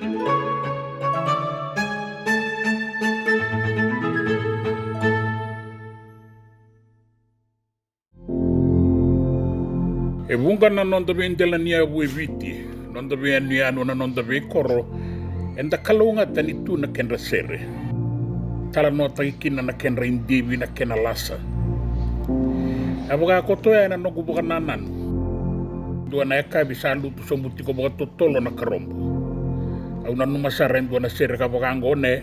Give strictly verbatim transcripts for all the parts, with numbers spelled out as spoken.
E vuqa na noda veidelaniyavu e Viti, noda veiyanuyanu, na noda veikoro, eda kalougata ni tu na kedra sere. Talanoataki kina na kedra idivi, na kena lasa. A vakakoto ya ena noqu vakanananu. Dua na yakavi sa lutu sobu tiko vakatotolo na karobo. Au nanuma sara e dua na sere ka vaka oqo, ne,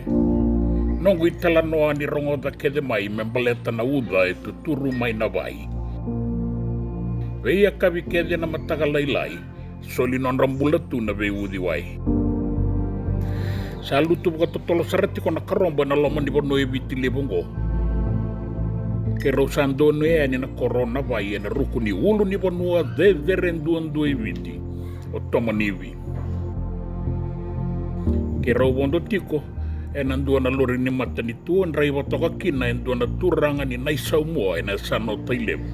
noqu italanoa ni rogoca kece mai me baleta na uca e tuturu mai na vai. Veiyakavi kece na mataka lailai, soli nodra bula tu na veiuciwai. Sa lutu vakatotolo sara tiko na karobo ena loma ni vanua e Viti levu oqo. Keirau sa donuya yani na koro o Navai ena ruku ni ulunivanua cecere duadua e Viti, o Tomanivi. Keirau vodo tiko ena dua na lori ni matanitu, draiva toka kina e dua na turaga ni Naisaumua ena yasana o Tailevu.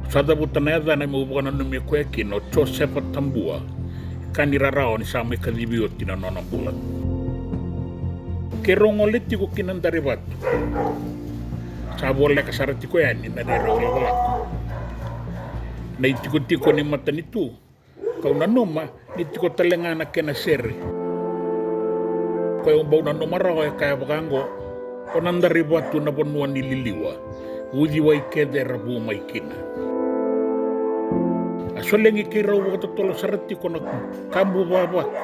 Sa cavuta na yacana meu vakananumi koya kina, o Josefa Tabua, ka ni rarawa ni sa mai kacivi oti na nona bula. Keirau gole tiko ki na Darivatu. Sa voleka sara tiko yani na neirau lakolako. Na itikotiko ni matanitu, kau nanuma ni tiko tale ga na kena sere. Koya au bau nanuma rawa e kaya vaka oqo, o Nadarivatu na vanua ni liliwa, uciwai kece era vu mai kina. A solegi keirau vakatotolo sara tiko na kabu vavaku,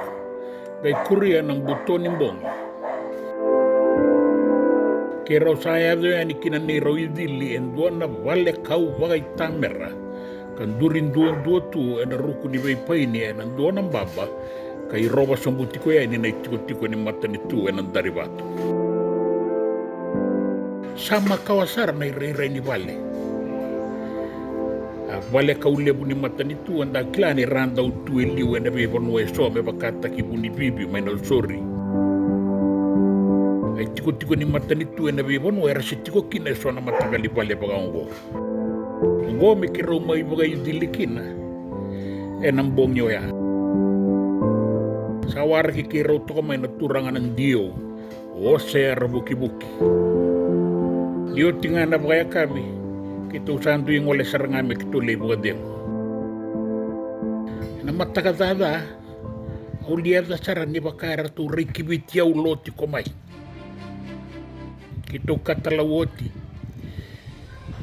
qai kuria na buto ni bogi. Keirau sa yaco yani ki na neirau icili e dua na vale kau vakaitamera, ka duri duadua tu ena ruku ni veipaini ena dua na baba, ka irova sobu tiko yani na itikotiko ni matanitu ena Darivatu. Sa makawa sara na irairai ni vale. A vale kau levu ni matanitu eda kila ni ra dau tu e liu ena veivanua eso me vakataki Vunivivi mai Nausori. A itikotiko ni matanitu ena veivanua era se tiko kina eso na mataqali vale vaka oqo. Oqo me keirau mai vakaicili kina ena bogi oya. Sa waraki keirau toka mai na turaga na D O, o Osea Ravukivuki. Ni oti ga na vakayakavi, keitou sa dui gole sara ga me keitou lai vakacegu. Ena mataka caca, au liaca sara ni vaka eratou raikiviti au lo tiko mai. Keitou katalau oti.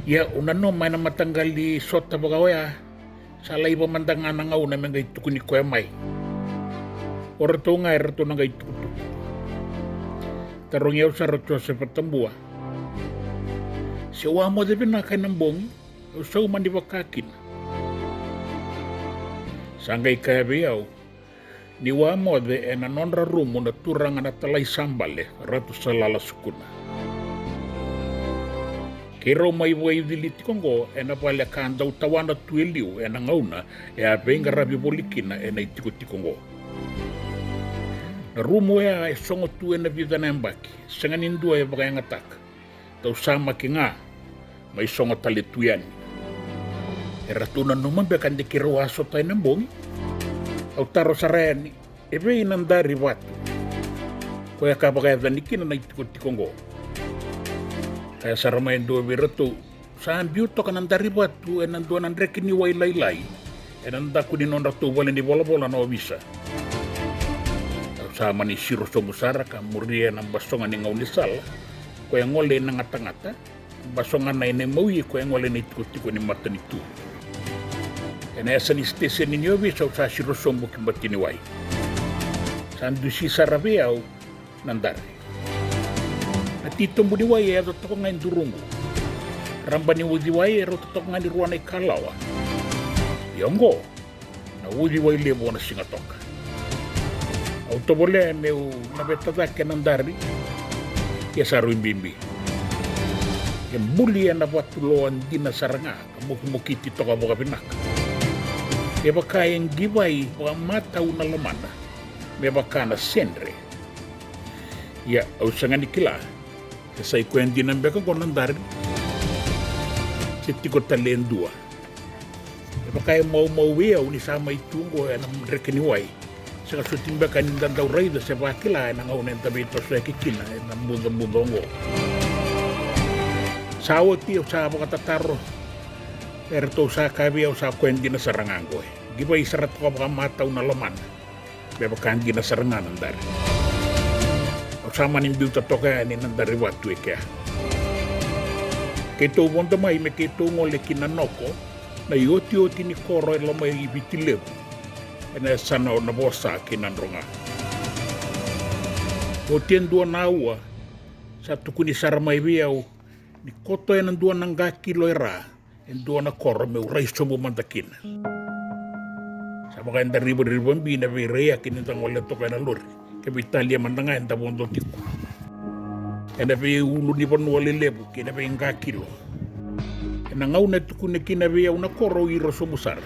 Ia au nanuma ena mataqali sota vaka oya, sa laiva mada ga na gauna me qai tukuni koya mai. O ratou ga eratou na qai tukutuku. Tarogi au sara o Josefa Tabua, se au a moce vinaka ena bogi, au sauma ni vaka kina. Sa qai kaya vei au, niu a moce ena nodra rumu na turaga na talai sa bale, Ratu Salala Sukuna. Keirau mai vakaicili tiko oqo ena vale ka dau tawana tu e liu ena gauna e a veiqaravi voli kina ena itikotiko oqo. Na rumu oya e sogo tu ena vica na yabaki, sega ni dua e vakayagataka. Dau samaki ga, mai sogo tale tu yani. Eratou nanuma beka de keirau a sota ena bogi. Au taro sara yani, evei na Darivatu, koya ka vakayacani kina na itikotiko oqo? Kaya sara mai e dua vei iratou, sa biu toka na Darivatu ena dua na dreke ni wai lailai ena daku ni nodratou vale ni volavola na ovisa. Au sa mani siro sobu sara ka muria na basoga ni gaunisala, koya e gole ina gatagata, basogana ena imawi koya e gole ina itikotiko ni matanitu. Ena yasa ni siteseni ni ovisa au sa siro sobu ki bati ni wai. Sa dusi sara vei au na Dari. Na titobu ni wai e yaco toka ga e duruqu. Raba ni uciwai e rauta toka ga ni rua na ikalawa. Ia oqo na uciwai levu o na Sigatoka. Au tovolea meu naveta cake na Dari, ia sa rui bibi. E buli ena vatu loa dina sara ga ka mokimokiti toka vakavinaka. E vaka e qivai vakamatau na lomana me vaka na sedre. Ia au sega ni kila se sa i koya dina beka oqo na Dari, se tiko tale e dua. E vaka e maumau vei au ni sa mai tu oqo ena dreke ni wai, Sega soti beka ni da dau raica se vakila ena gauna eda veitosoyaki kina ena bucabuca oqo. Sa oti au sa vakatataro, eratou sa kaya vei au sa koya dina sara ga oqo. Qivai sara toka vakamatau na lomana. Me vaka dina sara ga na dari. Au sa mani biuta toka yani na dari vatu e kea. Keitou vodo mai me keitou gole ki Nanoko, na iotioti ni koro e loma i Viti Levu, ena yasana o Navosa kei Nadroga. Oti e dua na aua, sa tukuni sara mai vei au ni koto ena dua na qa kilo e ra e dua na koro meu rai sobu mada kina. Sa vakayadarivarivabi na veiraiyaki ni da gole toka ena lori, ka veitalia mada ga eda vodo tiko ena veiulunivanua lelevu kei na veiqa kilo. Ena gauna e tukuni kina vei au na koro, au ira sobu sara.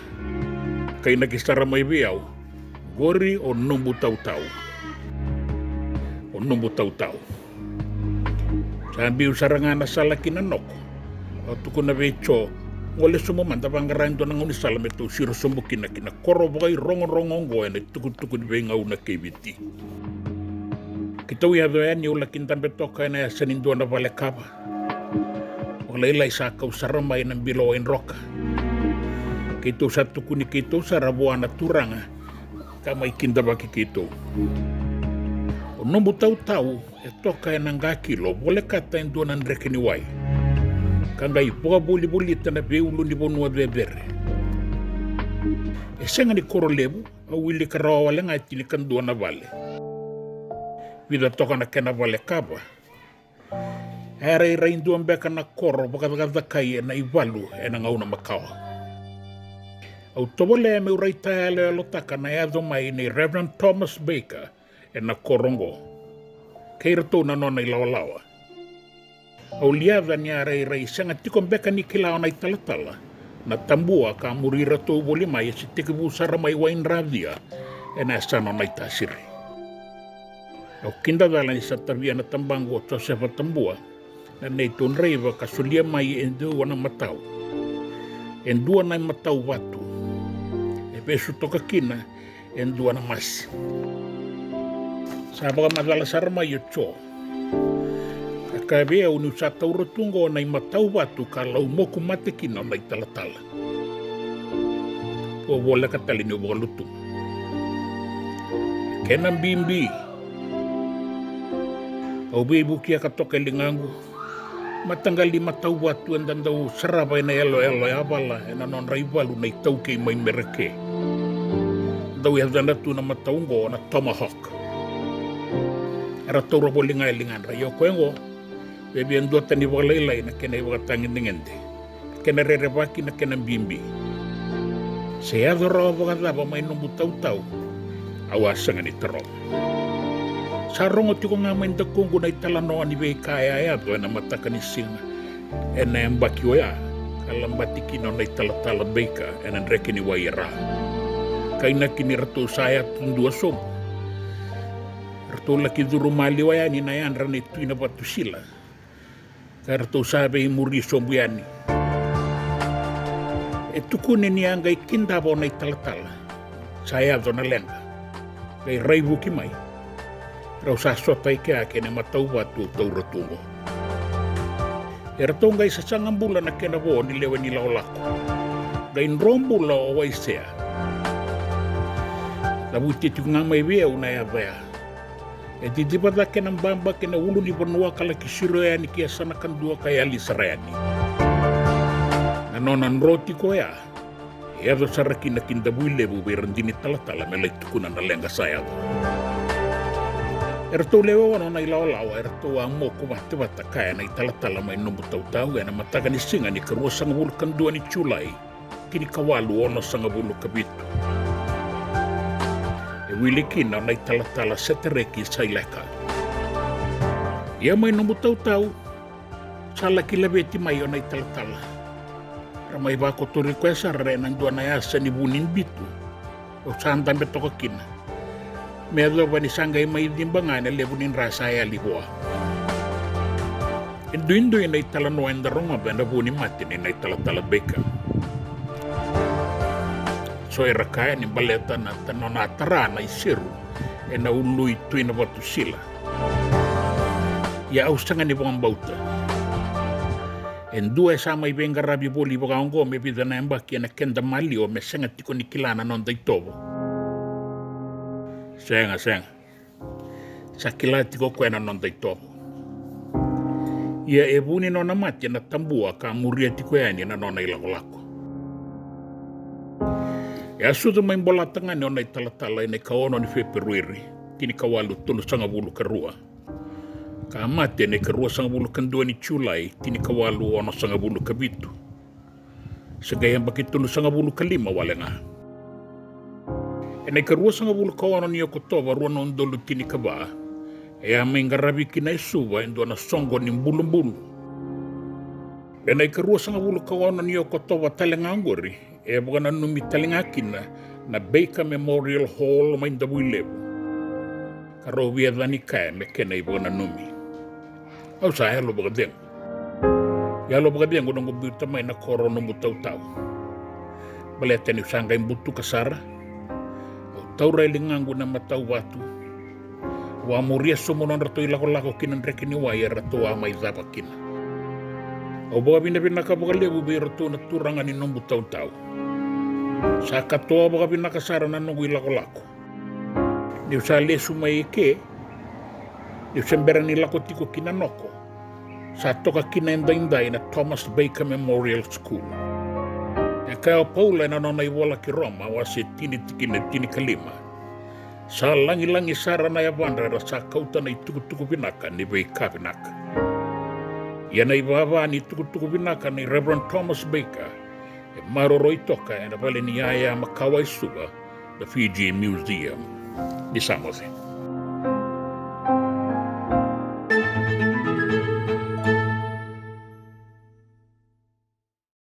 Kainaki sara mai vei au, qori o Nobu Tautau. O Nobu Tautau. Sa biu sara ga na sala ki Nanoko. Au tukuna vei Jo, gole sobu mada, vaqara e dua na gaunisala me tou siro sobu kina ki na koro vakairogorogo oqo ena itukutuku ni veigauna kei Viti. Keitou yaco yani, au laki dabe toka ena yasa ni dua na vale kava. Vakalailai sa kau sara mai na bilo waidroka. Keitou sa tukuni keitou sara vua na turaga ka mai kidavaki keitou. O Nobu Tautau e toka ena qa kilo volekata e dua na dreke ni wai, ka qai vakavolivolita na veiulunivanua cecere. E sega ni koro levu, au wilika rawa wale ga e tinikadua na vale. Vica toka na kena vale kava. E rairai dua beka na koro vakacakacakai ena ivalu ena gauna makawa. Au tovolea meu raitayaloyalotaka na yaco mai nei Reverend Thomas Baker ena koro oqo kei iratou na nona ilawalawa. Au liaca ni a rairai sega tiko beka ni kila o na italatala na Tabua ka a muri iratou voli mai e se tekivu sara mai Waidracia ena yasana o Naitasiri. Au kidacala ni sa tavia na tabaqu o Josefa Tabua na neitou draiva ka solia mai e dua na matau, e dua na matau vatu, e vesu toka kina e dua na masi. Sa vakamacala sara mai o Jo, ka kaya vei au niu sa taura tu oqo na imatau vatu ka laumoku mate kina o na italatala. Au voleka tale niu vakalutu. Kena bibi, au veivukiaka toka e ligaqu. Mataqali matau vatu eda dau sarava ena yaloyalo yavala ena nodra ivalu na iTaukei mai Mereke. Dau yacana tu na matau oqo na Tomahawk. Era taura voli ga e ligadra, ia o koya oqo e via duatani vakalailai na kena ivakatagedegede, kena rerevaki, na kena bibi. Se yaco rawa vakacava mai Nobu Tautau, au a sega ni tarova. Sa rogo tiko ga mai dakuqu na italanoa ni veika e a yaco ena mataka ni siga ena yabaki oya, ka labati kina o na italatala Baker ena dreke ni wai e ra. Kainaki ni ratou sa yatudua sobu. Ratou laki curu maliwa yani na yadra nei Tui Navatusila, ka ratou sa veimuri sobu yani. E tukuni ni a qai kidava o na italatala, sa yaco na leqa, qai raivuki mai. Rau sa sota i kea kei na matau vatu au taura tu oqo. E ratou qai sasaga bula na kena vo ni lewe ni lakolako. Qai dro bula o Waisea. Cavuti tiko ga mai vei au na yaca ya. E ciciva cake na baba kei na ulunivanua ka laki siro yani ki yasana kadua ka yali sara yani. Na nona dro tiko oya e yaco sara kina ki Davuilevu vei ira dina italatala me lai tukuna na leqa sa yaco. Eratou lewe ono na ilawalawa eratou a moku vata vata kaya na italatala mai Nobu Tautau ena mataka ni siga ni ka ruasagavulu ka dua ni Julai, tinikawalu onosagavulu ka vitu. E wili kina o na italatala Setereki Saileka. Ia mai Nobu Tautau sa laki laveti mai o na italatala. Ra mai vakotori koya sara ena dua na yasa ni vu ni bitu. Au sa dabe toka kina me yacova ni sa qai mai ciba ga ena levu ni dra sa yali vua. E duidui na italanoa eda rogoca ena vu ni mate nei na italatala Baker. So era kaya ni baleta na ta- nona a tara na iseru ena ulu i Tui Navatusila. Ia au sega ni vakabauta. E dua e sa mai veiqaravi voli vakaoqo me vica na yabaki ena keda maliwa me sega tiko ni kila na noda itovo. Sega, sega. Sa kila tiko o koya na noda itovo. Ia e vu ni nona mate na tabua ka muria tiko yani na nona ilakolako. E a sucu mai Bolatagane o Naitalatala ena ikaono ni Feperueri, tinikawalu tolusagavulu ka rua. Ka mate ena ikaruasagavulu ka dua ni Julai, tinikawalu onosagavulu ka vitu. Se qai yabaki tolusagavulu ka lima wale ga. Ena ikaruasagavulu ka ono ni Okotova rua na udolu tinikava, e a mai qaravi kina e Suva e dua na soqo ni bulubulu. Ena ikaruasagavulu ka ono ni Okotova tale ga oqori, e vakananumi tale ga kina na Baker Memorial Hall mai Davuilevu, ka rau via cani kaya me kena ivakananumi. Au sa yalo vakacegu. Yalo vakacegu noqu biuta mai na koro Nomu Tautau. Baleta niu sa qai butuka sara, au taura e ligaqu na matau vatu. Au a muria sobu nodratou ilakolako ki na dreke ni wai eratou a mai cava kina. Au vakavinavinaka vakalevu vei iratou na turaga ni Nomu Tautau. Sa katoa vakavinaka sara na noqu ilakolako. Niu sa lesu mai eke, niu se bera ni lako tiko ki Nanoko, sa toka kina e daidai na Thomas Baker Memorial School. E kaya o Paula ena nona ivola ki Roma, wase tini, tikina e tinikalima: Sa lagilagi sara na yavadra era sa kauta na itukutuku vinaka ni veika vinaka. Ia na ivava ni itukutuku vinaka nei Reverend Thomas Baker e maroroi toka ena vale ni yaya makawa e Suva, na Fiji Museum. Ni sa moce.